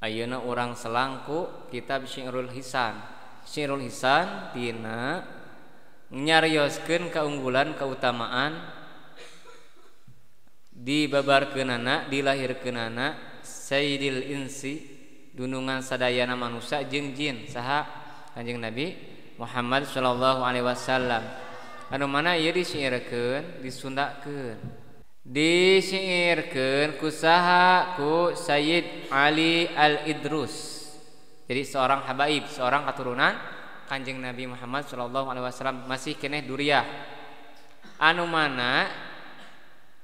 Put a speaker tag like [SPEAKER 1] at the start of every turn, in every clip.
[SPEAKER 1] Ayeuna urang selangku kitab Syi'rul Hisan. Syi'rul Hisan tina nyarioskeun keunggulan keutamaan dibabarkeunana dilahirkeunana Sayyidil Insi dunungan sadayana manusia jeung jin saha Kanjeng Nabi Muhammad sallallahu alaihi wasallam. Anu mana ieu disyiirkeun disundakeun disyiirkeun ku saha ku Sayyid Ali Al-Idrus. Jadi seorang habaib, seorang keturunan Kanjeng Nabi Muhammad sallallahu alaihi wasallam masih keneh duriah. Anu mana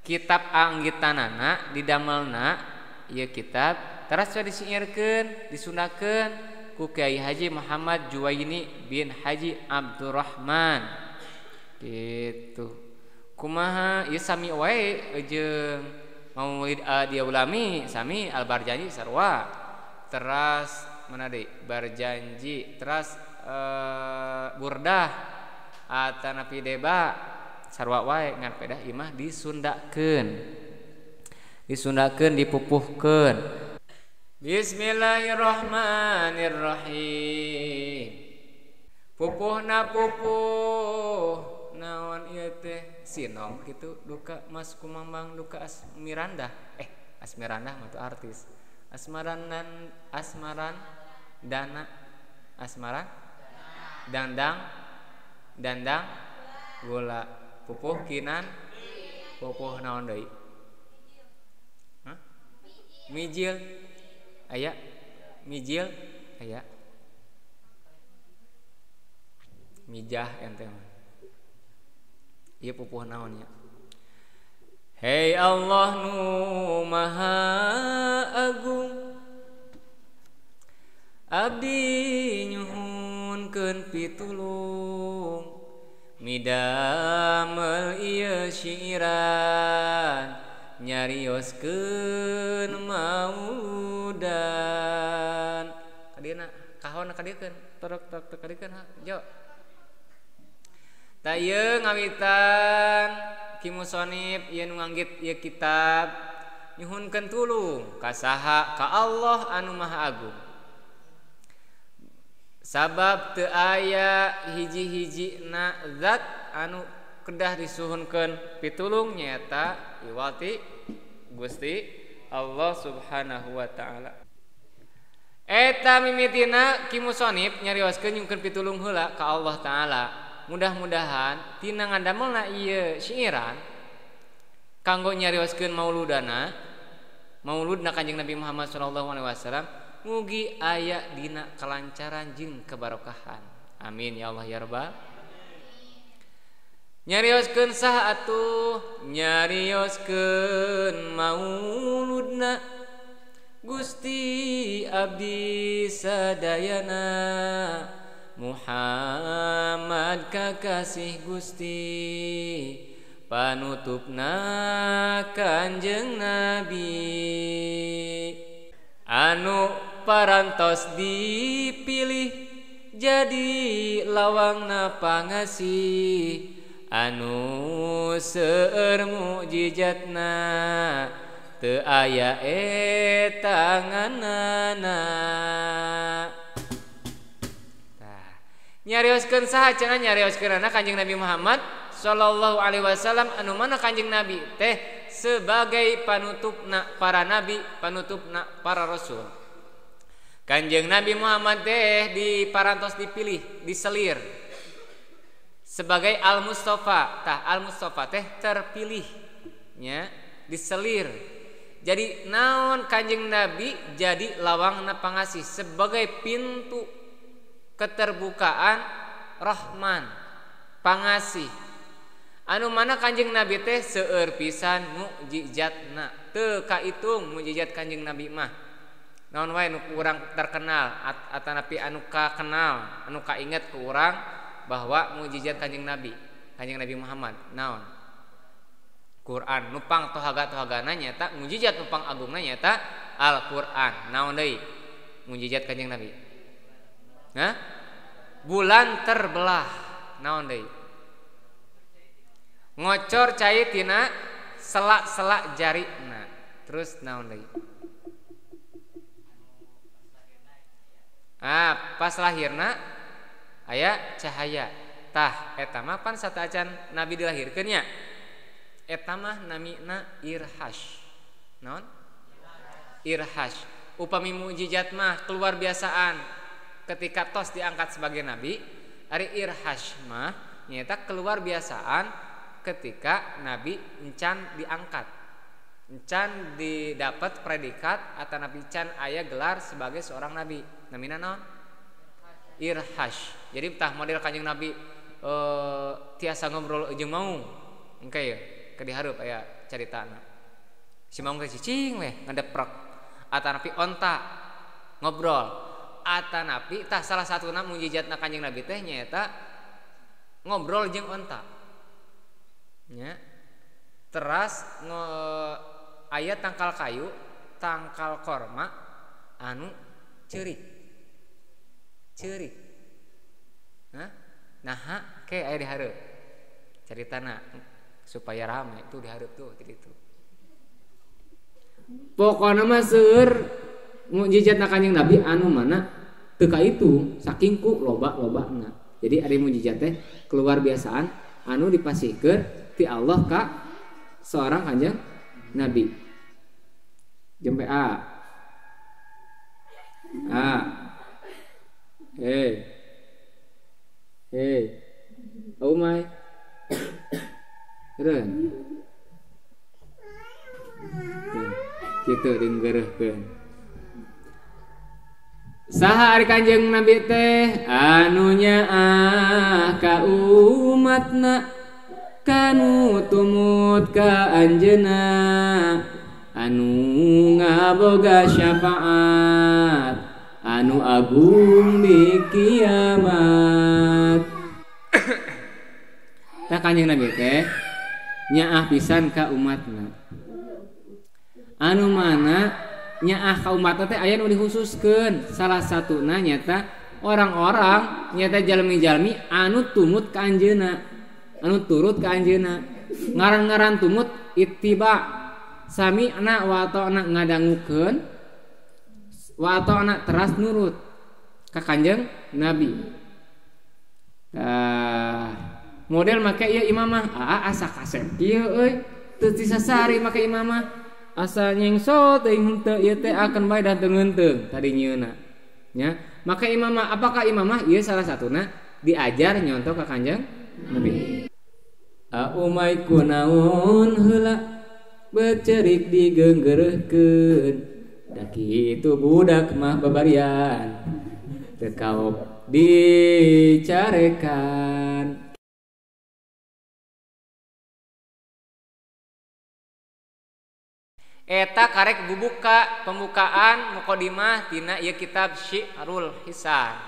[SPEAKER 1] kitab anggitanana didamelna ieu kitab teras disyiirkeun disundakeun ku Kiai Haji Muhammad Juwaini bin Haji Abdurrahman. Gitu. Kumaha ieu sami wae jeung Maulid Diaulami sami Al-Barjanji sarua. Teras mana deui? Barjanji, teras Burdah atanapi Deba sarua wae ngan pedah imah disundakeun. Disundakeun dipupuhkeun. Bismillahirrahmanirrahim. Pupuhna pupuh naon ieu teh sinom kitu duka Mas Kumambang duka Asmiranda Asmiranda mah tuh artis Asmaran Asmaran dana Asmaran dandang dandang gula pupuh kinan pupuh naon deui hah mijil aya mijil aya mijah ente mah ieu pupuh naon nya. Hei Allah nu maha agung abdi nyuhunkeun pitulung midamel ieu syiiran nyarioskeun mauludan. Kadieuna kahon kadiekeun torok tok tok kadiekeun ha jo. Ta ieu ngawitan Ki Musonib ieu nu nganggit ieu kitab nyuhunkeun tulung ka saha ka Allah anu maha agung. Sabab teu aya hiji-hijina zat anu kedah disuhunkeun pitulung nyaeta iwati Gusti Allah Subhanahu wa taala. Eta mimitina Ki Musonib nyarioskeun nyungkeun pitulung heula ka Allah taala. Mudah-mudahan tina ngadamelna ieu syiiran kanggo nyarioskeun mauludana mauludna Kanjeng Nabi Muhammad sallallahu alaihi wasallam mugi aya dina kelancaran jeung kebarokahan. Amin ya Allah ya rabbal. Nyarioskeun saha atuh nyarioskeun mauludna Gusti abdi sadayana Muhammad kakasih Gusti panutupna Kanjeng Nabi anu parantos dipilih jadi lawangna pangasih anu seueur mukjizatna teu aya etanganana. Nyarioskeun saha cenah nyarioskeunana Kanjeng Nabi Muhammad sallallahu alaihi wasallam anu mana Kanjeng Nabi teh sebagai panutupna para nabi, panutupna para rasul. Kanjeng Nabi Muhammad teh diparantos dipilih, diselir sebagai Al-Mustafa. Tah Al-Mustafa teh terpilih nya, diselir. Jadi naon Kanjeng Nabi jadi lawangna pangasih sebagai pintu keterbukaan Rahman pangasih anu mana Kanjeng Nabi teh seueur pisan mukjizatna teu kaitung mukjizat Kanjeng Nabi mah naon wae nu urang terkenal atanapi anu kakenal anu kainget ku urang bahwa mukjizat Kanjeng Nabi Muhammad naon Quran nupang tohaga-tohagana nyaeta mukjizat nupang agungna nyaeta Al-Qur'an naon deui mukjizat Kanjeng Nabi. Nah, bulan terbelah naon deui ngocor cai tina selak-selak jarina terus naon deui Nah, pas lahirna aya cahaya. Tah eta mah pan sateuacan nabi dilahirkeun nya. Eta mah namina irhash. Naon? Irhash. Upami mukjizat mah keluar biasaan ketika tos diangkat sebagai nabi, ari irhash mah nyaeta keluar biasaan ketika nabi encan diangkat. Encan didapat predikat atau nabi can aya gelar sebagai seorang nabi. Namina naon? Irhash. Jadi tah model Kanjeng Nabi tiasa ngobrol jeung maung. Engke ye ke dihareup aya caritana. Si maung teh cicing weh ngadeprek. Atanapi onta ngobrol. Atanapi tah salah satuna mukjizatna Kanjeng Nabi teh nyaeta ngobrol jeung onta. Nya. Teras aya tangkal kayu, tangkal korma anu ceurik. Ceurik. Hah? Naha ke aya dihareup. Caritana supaya rame tuh dihareup tuh kitu. Pokona mah seueur mukjizatna Kanjeng Nabi anu mana teu kaitung saking ku loba-lobana. Jadi ari mukjizat teh keluar biasaan anu dipasihkeun ti Allah ka seorang Kanjeng Nabi. Jempe A. A. Hey. Hey. Oh my. Ren. Kitu dinggereuhkeun. Saha ari Kanjeng Nabi teh anu nyaah ka umatna kanu tumut ka anjeunna anu ngaboga syafaat anu agung di kiamat. Tah Kanjeng Nabi teh nyaah pisan ka umatna. Anu mana nyaah ka umatna teh aya nu dikhususkeun. Salah satuna nyata orang-orang nyata jalmi-jalmi anu tumut ka anjeunna, anu turut ka anjeunna. Ngaran-ngaran tumut ittiba sami'na wa ata'na, ngadangukeun, wa ata'na teras nurut ka Kanjeng Nabi. Tah model make ieu imamah, asa kasep kieu euy, teu disasari make imamah. Asa nyengso teuing henteu ieu teh akan bae dah teu ngeunteung tadi nyieuna. Nya, maka imamah apakah imamah ieu salah satuna diajar nyontoh ka Kanjeng Nabi. A umay kunaon heula becerik digeunggeureuhkeun da kitu budak mah babarian teu kaop dicarekan. Eta karek bubuka pembukaan mukadimah tina ieu kitab Syi'rul Hisan.